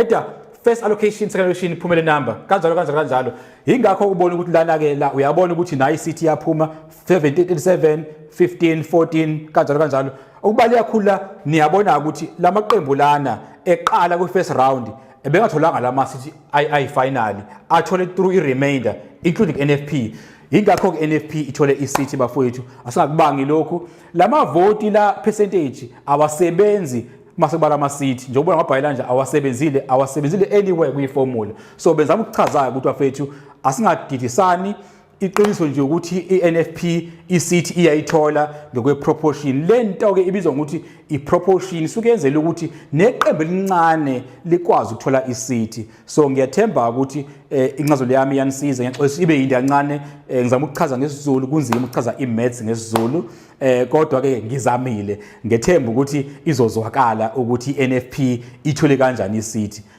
Qeda first allocation, second allocation, iphumele number, kanjalo kanjalo kanjalo. Yingakho ubona ukuthi lana ke la uyabona ukuthi nayi i-seat iyaphuma 37, 15, 14, kanjalo kanjalo. Okubaluleke kakhulu la, niyabona ukuthi lamaqembu lana eqala kwi first round ebengatholanga lama seat ayi final, athole through i remainder, including NFP. Yingakho ke NFP ithole i-seat, bafowethu. Asingakubangi lokhu, lamavoti la percentage awasebenzi mase kubala ama-seat, njengoba ngabhayela nje, awasebenzile, awasebenzile anywhere kuyi-formula. So benzama ukuchaza ukuthi, bafethu, asingadidisani. Iqiniso nje ukuthi i-NFP i-seat iyayithola ngokwe-proportion. Le nto-ke ibizwa ngokuthi i-proportion, isuke yenzela ukuthi neqembu elincane likwazi ukuthola i-seat. So ngiyathemba ukuthi incazelo yami iyanisiza. Ngiyaxolisa ibe yinto kancane, ngizama ukuchaza ngesiZulu, kunzima ukuchaza i-maths ngesiZulu, kodwa ke ngizamile. Ngethemba ukuthi izozwakala ukuthi i-NFP ithole kanjani i-seat.